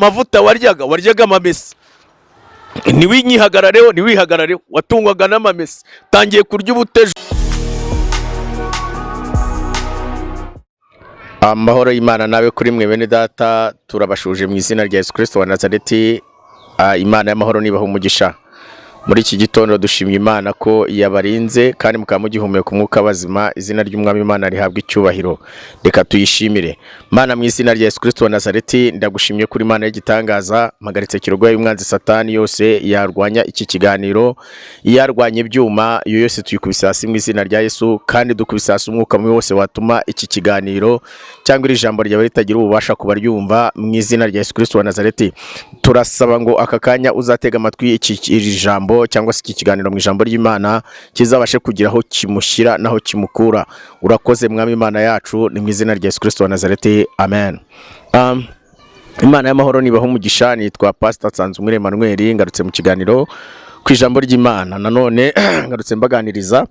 Amavuta waryaga, waryaga amamesa. Ntiwinyihagarareho, ntiwihagarareho, watungwaga n'amamesa, tangiye kurya ubutejo. Amahoro y'Imana nabe kuri mwe bene data, turabashuje mu izina rya Yesu Kristo wa Nazareti. Imana y'amahoro nibaha umugisha. Muri iki gitondo dushimye Imana ko yabarinze kandi mukaba mugihumeka umwuka bazima. Izina ry'Umwami Imana rihabwa icyubahiro, reka tuyishimire. Mana, mu izina rya Yesu Kristo wa Nazareti, ndagushimye kuri Imana y'igitangaza. Mpagaritse kirogoya y'umwanzi Satani yose yarwanya iki kiganiro, yarwanya ibyuma, iyo yose tuyikubise hasi mu izina rya Yesu, kandi dukubise hasi umwuka mubi wose watuma iki kiganiro cyangwa iri jambo ryawe ritagira ububasha kuba ryumva mu izina rya Yesu Kristo wa Nazareti. Turasaba ngo aka kanya uzatega amatwi iri jambo cyangwa se iki kiganiro mu ijambo ry'Imana kizabashe kugira aho kimushyira naho kimukura. Urakoze Mwami Imana yacu, ni mu izina rya Yesu Kristo wa Nazareti, amen. Imana y'amahoro nibaha umugisha. Nitwa Pastor Nsanzumwire Emmanuel, ngarutse mu kiganiro ku ijambo ry'Imana. Nanone ngarutse mbaganiriza,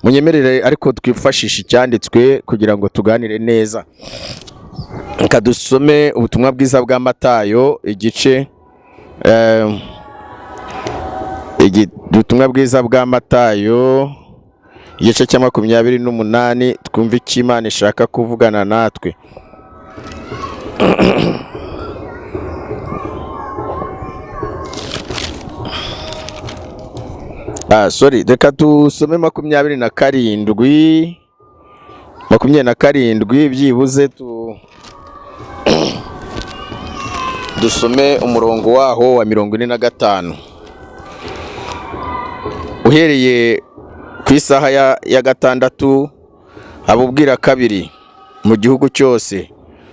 munyemerere ariko twifashishe icyanditswe kugira ngo tuganire neza. Reka dusome ubutumwa bwiza bwa Matayo igice ubutumwa bwiza bwa Matayo igice cya 28, twumve icyo Imana ishaka kuvugana natwe. Sorry, reka tusome 27, 27 byibuze dusome umurongo waho wa 45. Uhereye ku isaha ya gatandatu abubwira kabiri mu gihugu cyose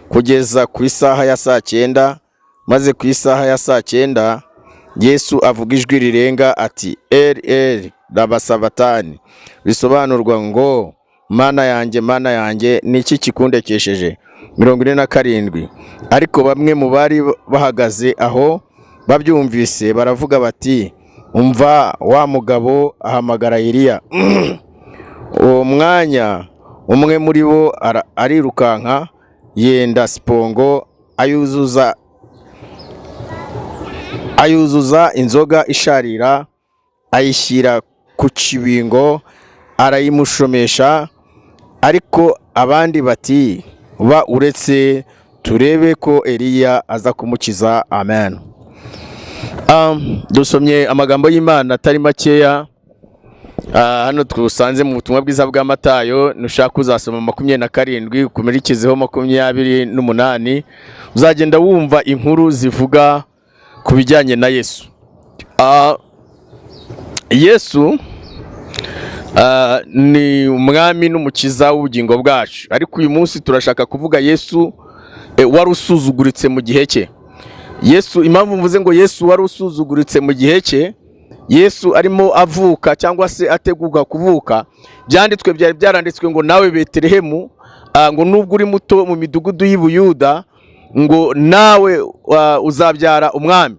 kugeza ku isaha ya saa cyenda, maze ku isaha ya saa cyenda Yesu avuga ijwi rirenga ati Eli Eli lama sabatani, bisobanurwa ngo Mana yanjye, Mana yanjye, ni iki kikundekesheje? 47. Ariko bamwe mu bari bahagaze aho babyumvise baravuga bati umva wa mugabo ahamagara Eliya. Uwo mwanya umwe muri bo arirukanka yenda sipongo ayuzuza inzoga isharira, ayishyira ku kibingo arayimushomesha. Ariko abandi bati ba uretse turebe ko Eliya aza kumukiza. Amen. Dusomye amagambo y'Imana atari makeya. Hano twusanze mu butumwa bwiza bwa Matayo. Nushaka uzasoma 27 ukumirikizeho 28, uzagenda wumva inkuru zivuga ku bijyanye na Yesu. Yesu ni umwami n'umukiza w'ubugingo bwacu, ariko uyu munsi turashaka kuvuga Yesu wari usuzuguritse mu gihe cye. Yesu, impamvu mvuze ngo Yesu wari usuzuguritse mu gihe cye, Yesu arimo avuka cyangwa se ategurwa kuvuka, byanditswe byari byaranditswe ngo nawe Betelehemu, ngo nubwo uri muto mu midugudu y'i Buyuda, ngo nawe uzabyara umwami.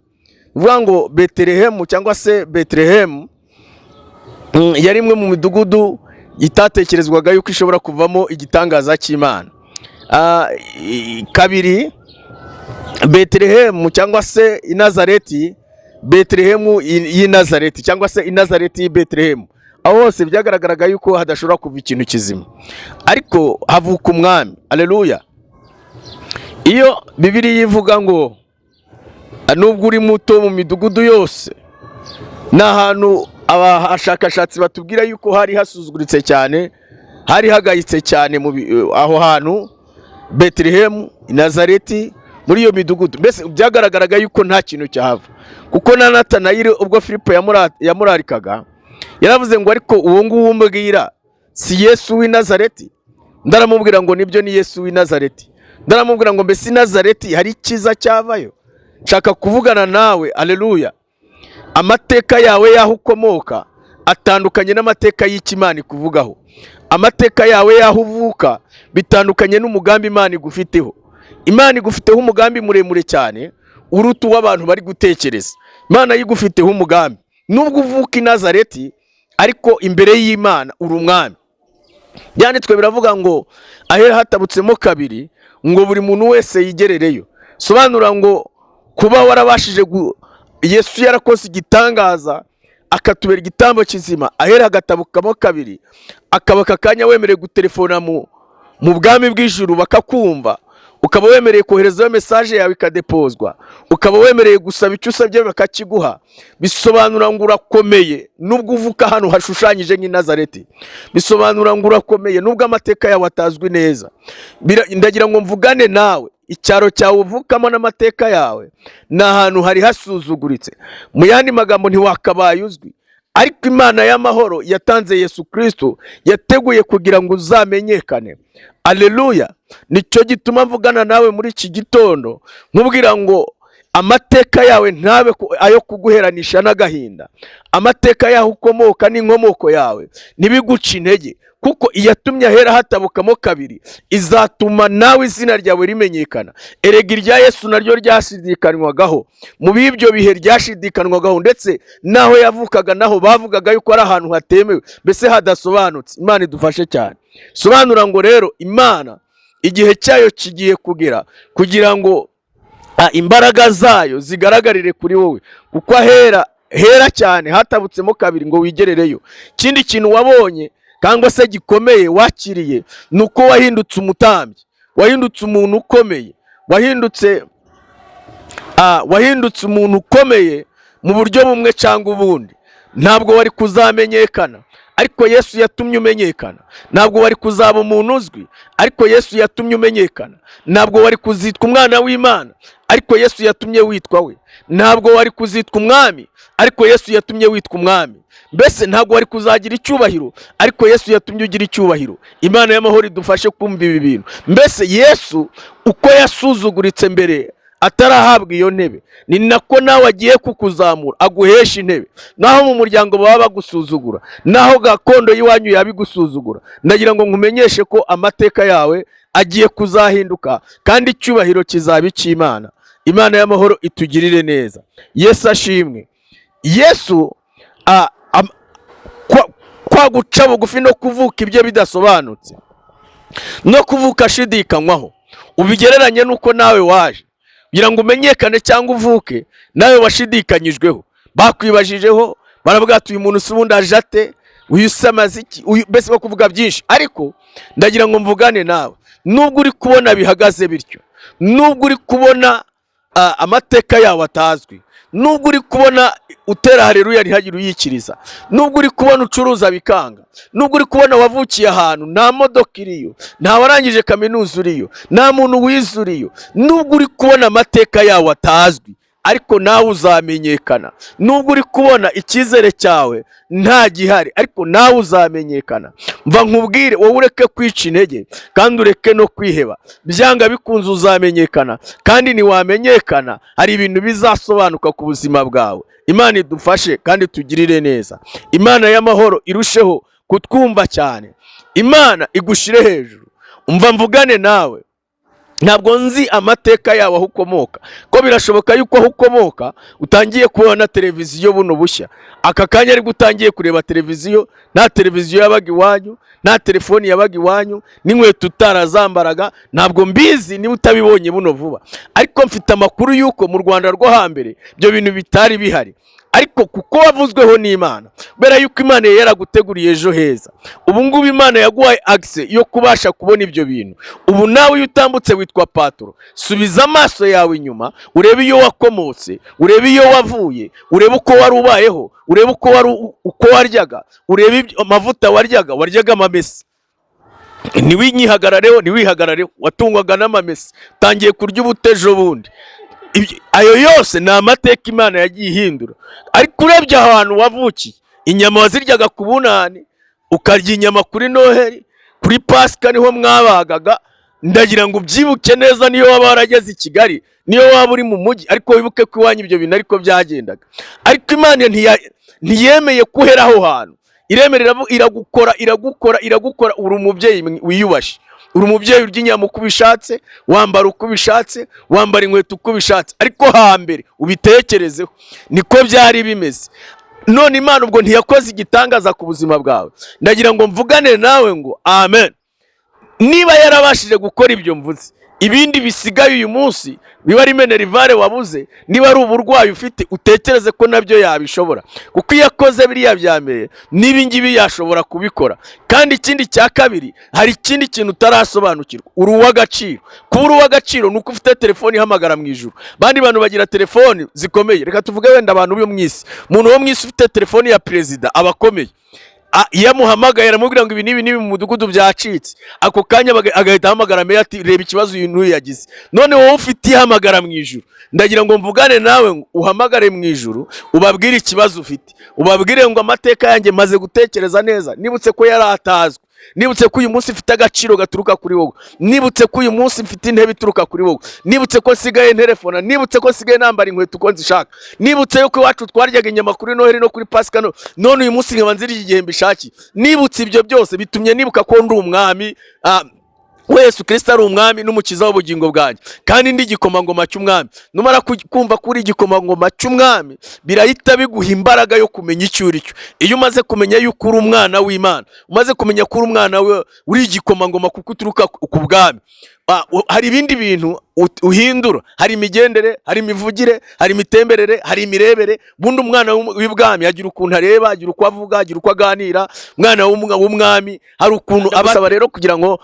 Uvuga ngo Betelehemu cyangwa se Betelehemu yari imwe mu midugudu itatekerezwaga yuko ishobora kuvamo igitangaza cy'Imana. Kabiri, Betelehemu cyangwa se i Nazareti, Betelehemu y'i Nazareti cyangwa se i Nazareti y'i Betelehemu, aho hose byagaragaraga yuko hadashobora kuva ikintu kizima, ariko havuka umwami. Haleluya. Iyo Bibiliya ivuga ngo nubwo uri muto mu midugudu yose, ni ahantu abashakashatsi batubwira yuko hari hasuzuguritse cyane, hari hagayitse cyane aho hantu Betelehemu, Nazareti, muri iyo midugudu mbese byagaragaraga yuko nta kintu cyahava, kuko na Natanayeli ubwo Filipo yamurarikaga yaravuze ngo ariko uwo nguwo umbwira si Yesu w'i Nazareti? Ndaramubwira ngo nibyo ni Yesu w'i Nazareti. Ndaramubwira ngo mbese i Nazareti hari icyiza cyavayo? Nshaka kuvugana nawe. Haleluya. Amateka yawe y'aho ukomoka atandukanye n'amateka y'icyo Imana ikuvugaho. Amateka yawe y'aho uvuka bitandukanye n'umugambi Imana igufiteho. Imana igufiteho umugambi muremure cyane uruta uw'abantu bari gutekereza. Imana yigufiteho umugambi. Nubwo uvuka i Nazareti, ariko imbere y'Imana uri umwami. Byanditswe biravuga ngo ahera hatabutsemo kabiri, ngo buri muntu wese yigerereyo. Sobanura ngo Kuba warabashije Yesu yarakoze igitangaza akatubera igitambo kizima, ahera agatabukamo kabiri, akaba aka kanya wemerewe gutelefona mu bwami bw'ijuru bakakumva, ukaba wemerewe koherezayo message yawe ikadepozwa, ukaba wemerewe gusaba icyo usabye bakakiguha. Bisobanura ngo urakomeye nubwo uvuka hano hashushanyije nk'i Nazareti. Bisobanura ngo urakomeye nubwo amateka yawe atazwi neza. Ndagira ngo mvugane nawe, icyaro cyawe uvukamo n'amateka yawe ni ahantu hari hasuzuguritse. Mu yandi magambo, ntiwakabaye uzwi, ariko Imana y'amahoro yatanze Yesu Kristo, yateguye kugira ngo uzamenyekane. Aleluya! Nicyo gituma mvugana nawe muri iki gitondo nkubwira ngo amateka yawe ntabe ayo kuguheranisha n'agahinda. Amateka yaho ukomoka n'inkomoko yawe ntibiguce intege, kuko iyatumye ahera hatabukamo kabiri izatuma nawe izina ryawe rimenyekana. Erega irya Yesu naryo ryashidikanywagaho mu b'ibyo bihe, ryashidikanywagaho, ndetse n'aho yavukaga naho bavugaga yuko ari ahantu hatemewe, mbese hadasobanutse. Imana idufashe cyane. Sobanura ngo rero Imana igihe cyayo kigiye kugera kugira ngo imbaraga zayo zigaragarire kuri wowe, kuko ahera hera cyane hatabutsemo kabiri ngo wigerereyo. Ikindi kintu wabonye cyangwa se gikomeye wakiriye ni uko wahindutse umutambyi, wahindutse umuntu ukomeye, wahindutse umuntu ukomeye mu buryo bumwe cyangwa ubundi. Ntabwo wari kuzamenyekana, ariko Yesu yatumye umenyekana. Ntabwo wari kuzaba umuntu uzwi, ariko Yesu yatumye umenyekana. Ntabwo wari kuzitwa umwana w'Imana, ariko Yesu yatumye witwa we. Ntabwo wari kuzitwa umwami, ariko Yesu yatumye witwa umwami. Mbese ntabwo wari kuzagira icyubahiro, ariko Yesu yatumye ugira icyubahiro. Imana y'amahoro idufashe kumva ibi bintu. Mbese Yesu uko yasuzuguritse mbere atarahabwa iyo ntebe, ni nako nawe agiye kukuzamura aguhesha intebe. Naho mu muryango baba bagusuzugura, naho gakondo y'iwanyu yabigusuzugura, ndagira ngo nkumenyeshe ko amateka yawe agiye kuzahinduka kandi icyubahiro kizaba icy'Imana. Imana y'amahoro itugirire neza. Yesu ashimwe. Yesu kwa guca bugufi no kuvuka ibyo bidasobanutse no kuvuka ashidikanywaho, ubigereranye n'uko nawe waje kugira ngo umenyekane cyangwa uvuke, nawe washidikanyijweho, bakwibajijeho, baravuga ati: "Uyu muntu se ubundi aje ate? Uyu se amaze iki?" Uyu mbese bakuvuga byinshi. Ariko ndagira ngo mvugane nawe, nubwo uri kubona bihagaze bityo, nubwo uri kubona amateka yawe atazwi, nubwo uri kubona utera hareruya ntihagire uyikiriza, nubwo uri kubona ucuruza bikanga, nubwo uri kubona wavukiye ahantu nta modoka iriyo, nta warangije kaminuza uriyo, nta muntu wize uriyo, nubwo uri kubona amateka yawe atazwi, ariko nawe uzamenyekana. Nubwo uri kubona icyizere cyawe nta gihari, ariko nawe uzamenyekana. Mva nkubwire, wowe ureke kwica intege kandi ureke no kwiheba. Byanga bikunze uzamenyekana, kandi ntiwamenyekana hari ibintu bizasobanuka ku buzima bwawe. Imana idufashe kandi tugirire neza. Imana y'amahoro irusheho kutwumva cyane. Imana igushyire hejuru. Umva mvugane nawe, ntabwo nzi amateka yawe aho ukomoka, ko birashoboka yuko aho ukomoka utangiye kubona televiziyo buno bushya. Aka kanya aribwo utangiye kureba televiziyo. Nta televiziyo yabaga iwanyu, nta telefoni yabaga iwanyu, n'inkweto utarazambaraga. Ntabwo mbizi niba utabibonye buno vuba, ariko mfite amakuru y'uko mu Rwanda rwo hambere ibyo bintu bitari bihari. Ariko kuko wavuzweho n'Imana, kubera yuko Imana yari yaraguteguriye ejo heza, ubu ngubu Imana yaguhaye accès yo kubasha kubona ibyo bintu. Ubu nawe iyo utambutse witwa patoro. Subiza amaso yawe inyuma, urebe iyo wakomotse, urebe iyo wavuye, urebe uko wari ubayeho, urebe uko waryaga, urebe amavuta waryaga. Waryaga amamesa. Ntiwinyihagarareho, ntiwihagarareho, watungwaga n'amamesa. Utangiye kurya ubutejo bundi. Ayo yose ni amateka Imana yagiye ihindura. Ariko urebye ahantu wavukiye, inyama waziryaga ku Bunani, ukarya inyama kuri Noheli, kuri Pasika niho mwabagaga. Ndagira ngo ubyibuke neza, niyo waba warageze i Kigali, niyo waba uri mu mujyi, ariko wibuke ko iwanyu ibyo bintu ariko byagendaga. Ariko Imana ntiyemeye ko uhera aho hantu. Iremera, iragukora, iragukora, iragukora. Uri umubyeyi wiyubashye, uri umubyeyi urya inyama uko ubishatse, wambara uko ubishatse, wambara inkweto uko ubishatse. Ariko hambere ubitekerezeho, niko byari bimeze. None Imana ubwo ntiyakoze igitangaza ku buzima bwawe? Ndagira ngo mvugane nawe ngo amen. Niba yarabashije gukora ibyo mvuze, Ibindi bisigaye uyu munsi, niba ari minerval wabuze, niba ari uburwayi ufite, utekereze ko nabyo yabishobora, kuko iyo akoze biriya bya mbere, n'ibi ngibi yashobora kubikora. Kandi ikindi cya kabiri, hari ikindi kintu utarasobanukirwa: uri uw'agaciro. Kuba uri uw'agaciro ni uko ufite telefone ihamagara mu ijuru. Abandi bantu bagira telefoni zikomeye, reka tuvuge wenda abantu bo mu isi. Umuntu wo mu isi ufite telefoni ya perezida aba akomeye. Iyo amuhamagaye aramubwira ngo ibi n'ibi n'ibi mu mudugudu byacitse, ako kanya agahita ahamagara meya ati: "Reba ikibazo uyu n'uyu yagize." None wowe ufite ihamagara mu ijuru, ndagira ngo mvugane nawe ngo uhamagare mu ijuru, ubabwire ikibazo ufite, ubabwire ngo: "Amateka yanjye maze gutekereza neza, nibutse ko yari atazwi, nibutse ko uyu munsi mfite agaciro gaturuka kuri wowe, nibutse ko uyu munsi mfite intebe ituruka kuri wowe, nibutse ko nsigaye nterefona, nibutse ko nsigaye nambara inkweto uko nzishaka, nibutse yuko iwacu twaryaga inyama kuri Noheli no kuri Pasika, none uyu munsi nkaba nzirya igihe mbishakiye. Nibutse ibyo byose, bitumye nibuka ko ndi umwami, we Yesu Kirisito ari umwami n'umukiza w'ubugingo bwanjye, kandi ndi igikomangoma cy'umwami." Numara kumva ko uri igikomangoma cy'umwami, birahita biguha imbaraga yo kumenya icyo uri cyo. Iyo umaze kumenya yuko uri umwana w'Imana, umaze kumenya ko uri umwana we, uri igikomangoma kuko uturuka ku bwami, hari ibindi bintu uhindura. Hari imigendere, hari imivugire, hari imitemberere, hari imirebere. Bundi umwana w'ibwami agira ukuntu areba, agira uko avuga, agira uko aganira. Umwana w'umwami hari ukuntu abasaba. Rero kugira ngo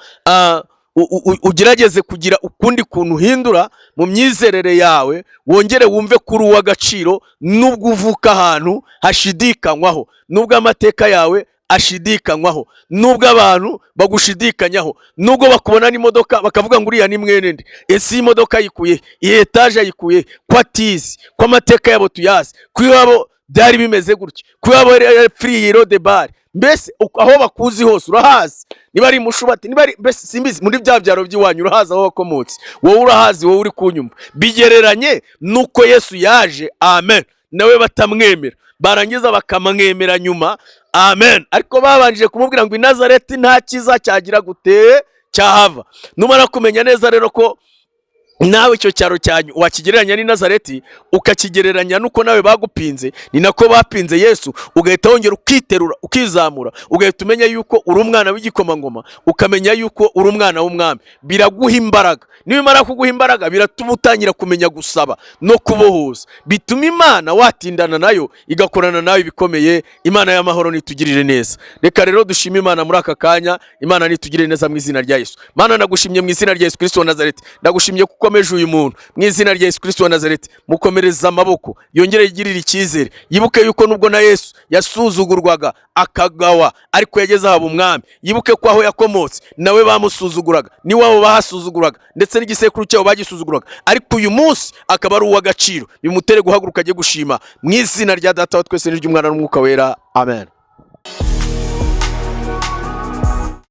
ugerageze kugira ukundi kuntu uhindura mu myizerere yawe, wongere wumve ko uri uw'agaciro, nubwo uvuka ahantu hashidikanywaho, nubwo amateka yawe ashidikanywaho, nubwo abantu bagushidikanyaho, nubwo bakubona n'imodoka bakavuga ngo: "Uriya ni mwene nde? Ese iyi modoka ayikuye he? Iyi etaje ayikuye he? Ko atizi, ko amateka yabo tuyazi, ko iwabo byari bimeze gutya, ko iwabo yari free Lodebari?" Mbese aho bakuzi hose urahazi, niba ari Mushubati, niba ari, mbese simbizi, muri bya byaro by'iwanyu urahazi, aho wakomotse wowe urahazi. Wowe uri kunyumva, bigereranye nuko Yesu yaje, amen, nawe batamwemera, barangiza bakamwemera nyuma, amen. Ariko babanje kumubwira ngo: "I Nazareti nta cyiza cyagira gute cyahava?" Numara kumenya neza rero ko nawe icyo cyaro cyanyu wakigereranya n'i Nazareti, ukakigereranya n'uko nawe bagupinze, ni nako bapinze Yesu, ugahita wongera ukiterura, ukizamura, ugahita umenya yuko uri umwana w'igikomangoma, ukamenya yuko uri umwana w'umwami, biraguha imbaraga. Nibimara kuguha imbaraga, biratuma utangira kumenya gusaba no kubohoza, bituma Imana watindana nayo igakorana nawe ibikomeye. Imana y'amahoro nitugirire neza. Reka rero dushime Imana muri aka kanya. Imana nitugirire neza mu izina rya Yesu. Mana, ndagushimye mu izina rya Yesu Kirisito wa Nazareti. Ndagushimye kuko ukomeje uyu muntu mu izina rya Yesu Kirisito wa Nazareti. Mukomereza amaboko, yongere yigirire icyizere, yibuke yuko nubwo na Yesu yasuzugurwaga akagawa, ariko yageze ahaba umwami. Yibuke ko aho yakomotse nawe bamusuzuguraga, n'iwabo bahasuzuguraga, ndetse n'igisekuru cyabo bagisuzuguraga, ariko uyu munsi akaba ari uw'agaciro. Bimutere guhaguruka ajye gushima mu izina rya Data wa twese n'iry'Umwana n'Umwuka Wera, amen.